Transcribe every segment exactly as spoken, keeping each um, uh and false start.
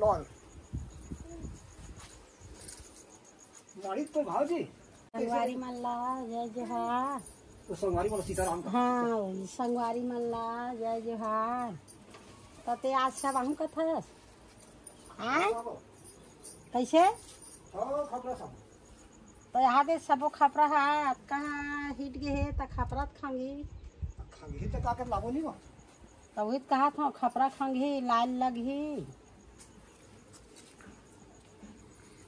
और मालिक तो भाव जी। संगवारी मन ला जय जोहार। तो संगवारी मन ला सीताराम का। हाँ, संगवारी मन ला जय जोहार। त ते आज सब आहूँ कथस? आय? कैसे? हाँ, खपरा सब। त यहाँ दे सबो खपरा हा कहाँ हिट गे हे, त खपरा त खंगही। खंगही त का कर लाबो नहीं बा। त उही त कहा था, खपरा खंगही, लाल लगही।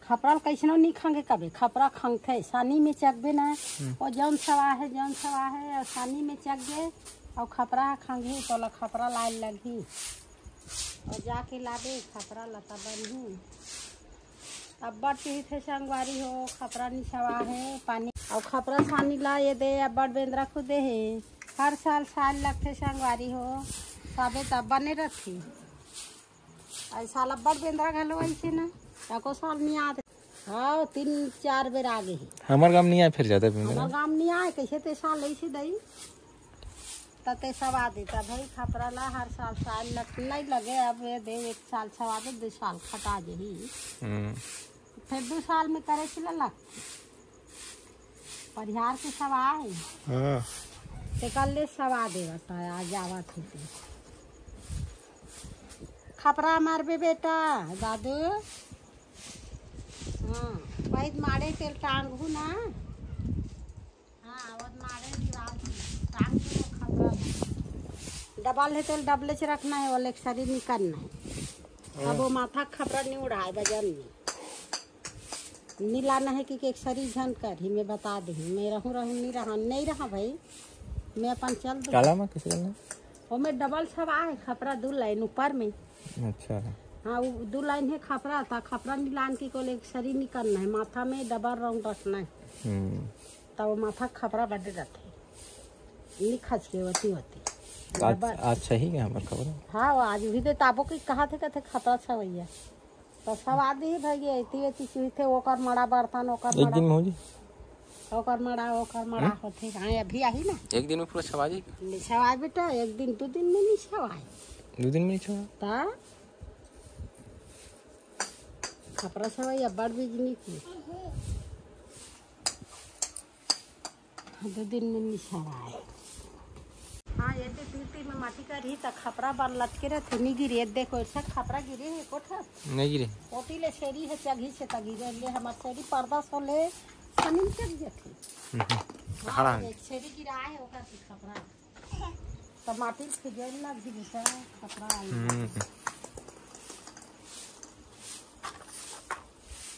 खपरा ल कइसनो नी खंगे कबे, खपरा खंगथे, सानी में चकबे ना, हम्म। वो जौन सवा है, जौन सवा है, और सानी में चक गे, और खपरा खंगही, तोला खपरा लाल लगही। और जाके लाबे, खपरा लता बनही। अब्बड़ चिहिथे संगवारी हो, खपरा नी सवा है, पानी, और खपरा सानी ला ये दे, अब्बड़ बेंदरा खुदे है, हर साल साल लगथे संगवारी हो, सबे तब बने रथे। अई साल अब्बड़ बेंदरा घलो अइसे ना, एको साल नइ आत। हाँ, तीन चार बेर आ गे हे। हमर गाम नइ आय, फिर जादा बेंदरा। हमर गाम नइ आय, कइसे ते साल अइसे दई। त ते सवा देता भाई, खपरा ला हर साल साल लग, नइ लगे, अब ये दे एक साल सवा दे, दू साल खटा जही। हम्म। फिर दू साल में करे से लग। परिहार के सवा हे। हाँ। तेकर ले सवा देवत हे, आ जावत हे ते। खपरा मारबे बेटा, दादू। हाँ, वही मारे तेल टांगहू ना। हाँ, वो मारे दीवार टांग के वो खपरा। डबल हे तेल डबले च रखना हे, वो लेक्सरी निकलना हे। हाँ। अब वो माथा खपरा नहीं उड़ाए वजन में। नी लाना हे कि, कि एक सरी झन करही, मैं बता देही, मैं रहूँ, रहूँ, नी रहूँ, नइ रहूँ भाई, मैं अपन चल दूँ। काला मा कइसे करना? ओमे डबल सवा हे, खपरा दू लाइन ऊपर में। अच्छा। हाँ, वो दू लाइन हे खपरा, त खपरा नी लान के कोले एक सरी नी करना हे, माथा में डबल राउंड रखना हे। हम्म। त वो माथा खपरा बड़े रथे, नी खच के होती होती। आज, डबल। आज सही हे हमर खपरा। हाँ, वो आज भी दे ताबो की कहा थे, कहते खपरा सवैया। त सवा दे भइया, एती एती चुहिथे, ओकर मड़ा बर्तन, ओकर एक मड़ा, दिन में हो जी। ओकर मड़ा, ओकर मड़ा हम्म? होथे। हाँ, अभी आही ना। एक दिन में पूरा छवा जाही। नइ छवाय बेटा, एक दिन, दू दिन में नइ छवाय। दू दिन में नइ छवा? त खपरा छवाय या बड़ बिजनी की। दू दिन में नइ छवाय। हाँ, ये दे धरती में माटी करही त खपरा बर लटके रथे, नइ गिरे। ये देखो, ऐसा खपरा गिरे हे कोठा। नइ गिरे। ओती ले सेरी हे, चघी से त गिरे। ले हमर सेरी पर्दा सो ले, सनी चघ जथे। हम्म। हाँ, खड़ा हे। एक सेरी गिरा हे, ओकर की खपरा। त माटी फिजल लग ही बेटा, खपरा आई। हम्म।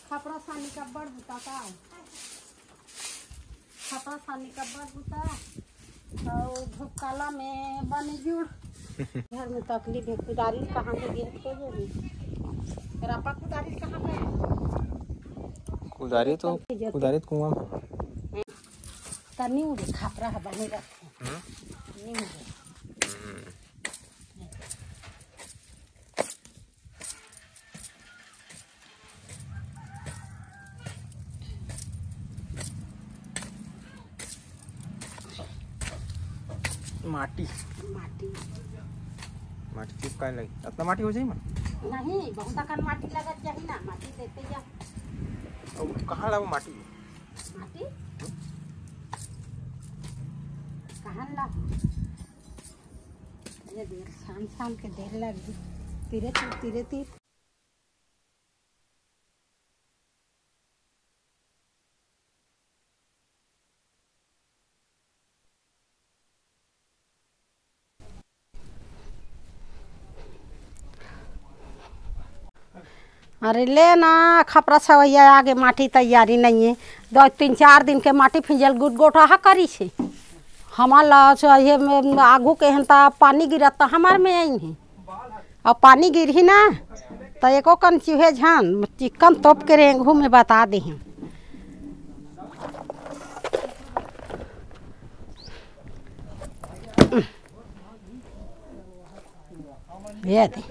खपरा सानी का बड़ बुता का। खपरा सानी का बड़ बुता, अउ धूप काला में बनी जुड़। घर में तकलीफ हे, कुदारी कहाँ के गिरत हो जाही? रापा कुदारी कहाँ पे? कुदारी तो, कुदारी तो कुआं में। त नी उड़े, खपरा ह बने रथे। हम्म? नी उड़े। हम्म। माटी। माटी। माटी चिपकाए लगी। अतना माटी हो जाही माँ? नहीं, बहुत अकन माटी लगत जाही ना, माटी देते जा। अब कहाँ लाबो माटी? माटी? कहाँ ला? ये देर छान छान के देर लग गई। तीरे तीर, तीरे तीर। अरे ले ना, खपरा सवैया आगे माटी तैयारी नइये। दो तीन चार दिन के माटी फिंजल गुटगोटा हा करिस हे। हमर ला च-, ये में आगू के हन ता पानी गिरत ता हमर में आइन हे। अउ पानी गिरही ना, त एको कन चूहे झन चिक्कन तोप के रेंगहू में बता देही। ये दे।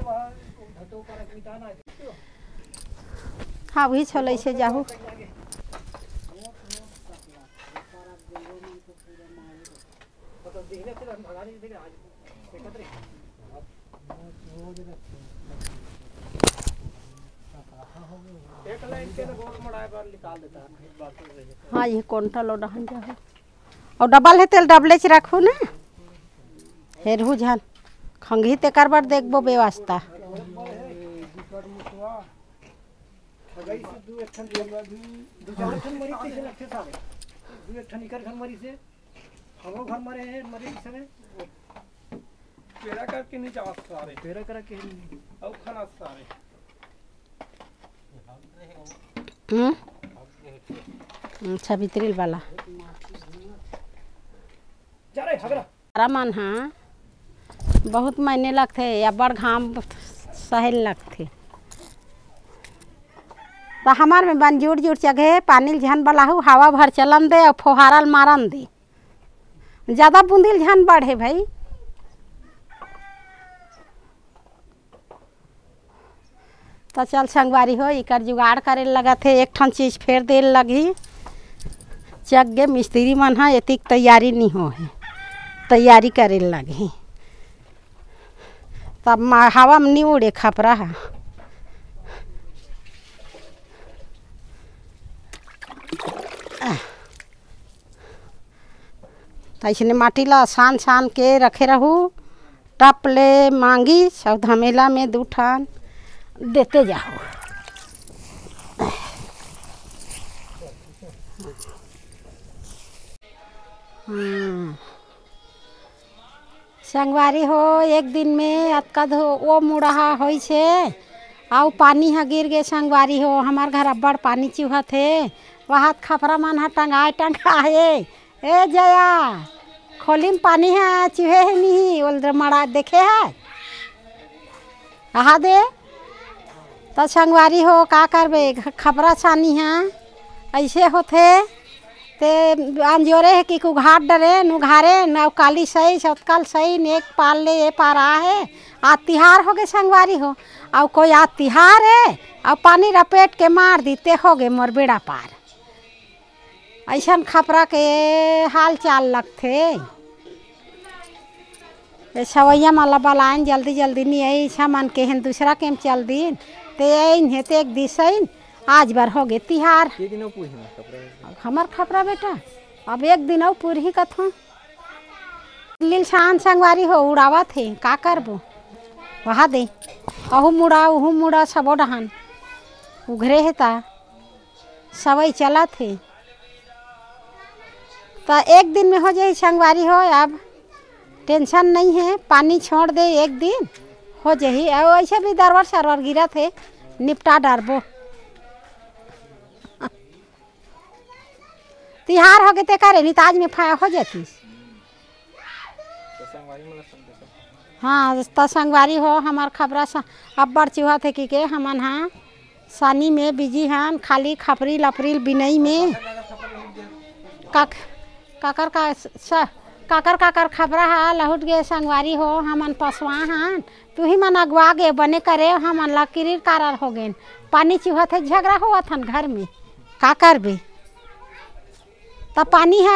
हाँ, वही छोले से जाहू। हाँ, ये कोंटा लो डहन जाहो। अउ डबल हे तेल डबलेच रखहू ना। हेरहू झन खंगही तेकर बर देखबो बेवस्था। हमरो घर मरे हे, मरे किसने? पेरा करके नहीं जावत सारे। पेरा करा के नहीं। अउ खाना सारे। हम्म? अच्छा, भीतरी वाला। जा रे, हगरा। हरा मन हा बहुत मायने लगथे, अब्बड़ घाम सहे ल लगथे। त हमर में बन जुड़ जुड़ चघे, पानी ल झन बलाहू, हवा भर चलन दे अउ फोहारा ल मारन दे। ज्यादा बूंदी ल झन बढ़े भाई। त चल संगवारी हो, इकर जुगाड़ करे ल लगत हे, एक ठन चीज फेर दे ल लगही। चक गे मिस्त्री मन ह एतिक तैयारी नी हो हे, तैयारी करे ल लगही। तब मा-, हवा में नी उड़े खपरा ह। त अइसने माटी ला सान सान के रखे रहू, टप ले मांगी, सब धमेला में दू ठन देते जाहू। हम्म। संगवारी हो, एक दिन में अतका धो-, ओ मुड़हा होइस हे, अउ पानी ह गिर गे संगवारी हो, हमर घर अब्बड़ पानी चुहत हे, वहात खपरा मन ह टंगाए टंगाए। ए जया, खोली म पानी ह चुहे हे नहीं, ओल मड़ा देखे हे? कहा दे। त संगवारी हो, का करबे, ख-, खपरा छानी ह अइसे होथे। ते अंजोरे हे कि कुघार डरेन, उघारेन, अउ काली सही, सतकाल सही, एक पार ले ए पार आ हे। आ तिहार होगे संगवारी हो, अउ कोई आ तिहार हे, अउ पानी रपेट के मार दी, ते होगे मोर बेड़ा पार। अइसन खपरा के हाल चाल लगथे। ए सवैया मन ला बलायन जल्दी जल्दी नी अइस, हमन के हेन दूसरा के म चल दिन, ते अइन हे ते एक दिस अइन, आज बर होगे तिहार। के दिन अउ पूरी हमर खपरा? हमर खपरा बेटा, अब एक दिन अउ पूरही कथों। लील शान संगवारी हो उड़ावत हे, का करबो? वहा दे, अहू मुड़ा, उहू मुड़ा, सबो डहान उघरे हे ता। सवई चलत हे। त एक दिन में हो जाही संगवारी हो, अब tension नइ हे, पानी छोड़ दे, एक दिन हो जाही। अउ अइसे भी दरवर सरवर गिरत हे, निपटा डारबो। तिहार होगे ते करे, नी त आज में फा-, हो जातिस। त संगवारी मन ला संदेश। हाँ, त संगवारी हो, हमर खपरा स-, अब्बड़ चुहत हे कि के हमन हा सानी में busy हन, खाली खपरी लपरी बिनई में। काक-, काकर का स-, काकर काकर खपरा हा लहुट गे संगवारी हो, हमन पसवा हन, तुही मन अगवा गे, बने करे, हमन ला किरिर कारर हो गेन, पानी चुहत हे, झगरा होवत हन घर में, का करबे? त पानी ह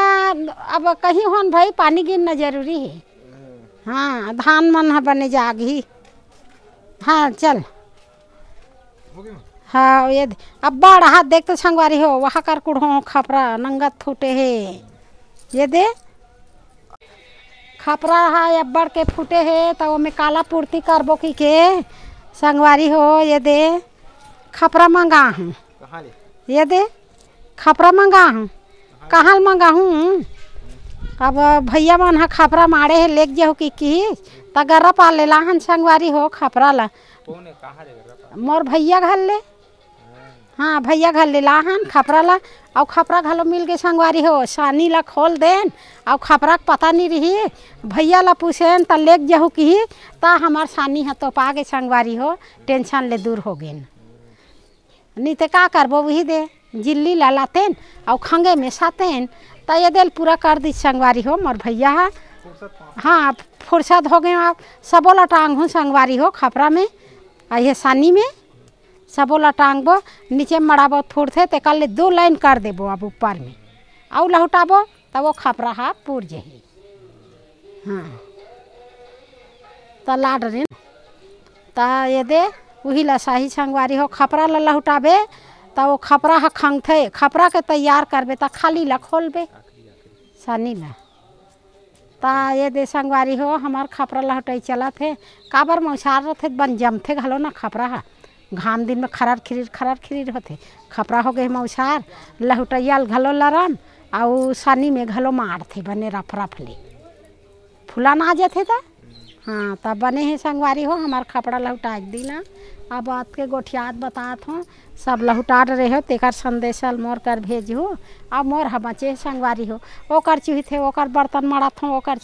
अब कहीं होन भाई, पानी गिरना जरूरी हे। हाँ, धान मन ह बने जागही। हाँ, चल। हाँ, ये दे, अब्बड़ हाथ देख तो संगवारी हो, वहाँ कर कुढ़ो खपरा नंगत फूटे हे। ये दे, खपरा ह अब्बड़ के फूटे हे, त ओमे काला पूर्ति करबो कि के संगवारी हो, ये दे, खपरा मंगा हूँ। कहाँ ले? ये दे, खपरा मंगा हूँ। कहाँ ले मंगा हूँ? अब भैया मन ह खपरा माड़े हे, लेग जहू कि किहिस, त गर्रा पार ले लाहन संगवारी हो खपरा ला। कौन है? कहाँ ले गर्रा पार? मोर भैया घर ले। हाँ, भैया घर ले लाहन खपरा ला, अउ खपरा घलो मिल गे संगवारी हो, सानी ला खोल देन, अउ खपरा के पता नी रिही, भैया ला पूछेन, त लेग जहू किही, त हमर सानी ह तोपा गे संगवारी हो, tension ले दूर हो गेन। नी ते का करबो, उही दे, जिल्ली ला लातेन, अउ खंगे में सातेन, त ये देल पूरा कर दी संगवारी हो, मोर भैया ह। हाँ, फुरसत हो गे, अब सबो ला टांग हूँ संगवारी हो, खपरा में, आ ये सानी में। सबो ला टांगबो, नीचे मड़ाबो फूटथे, तेकर ले दू line कर देबो अब ऊपर में। अउ लहुटाबो, तब वो खपरा हा पूर जही। हाँ। त लाड रे। त ये दे, उही ला साही संगवारी हो, खपरा ला लहुटाबे, त वो खपरा ह खंगथे, खपरा के तैयार करबे त खाली ला खोलबे सनी ला। त ये दे संगवारी हो, हमर खपरा लहुटाई चलत हे। काबर मौसार रथे, बन जमथे घलो ना खपरा ह। घाम दिन में खरर खिरिर, खरर खिरिर होथे। खपरा हो गे मौसार, लहुटैया ल घलो लरम, अउ सनी में घलो मारथे बने रफ रफ ले। फुलन आ जथे त। हाँ, त बने हे संगवारी हो, हमर खपरा लहुटाए के दिन आ। अब अतके गोठियात बतात हो, सब लहुटा डरे हो, तेकर संदेश ल मोर कर भेजहू। अब मोर ह बचे हे संगवारी हो, ओकर चुहिथे, ओकर बर्तन मड़त हो, ओकर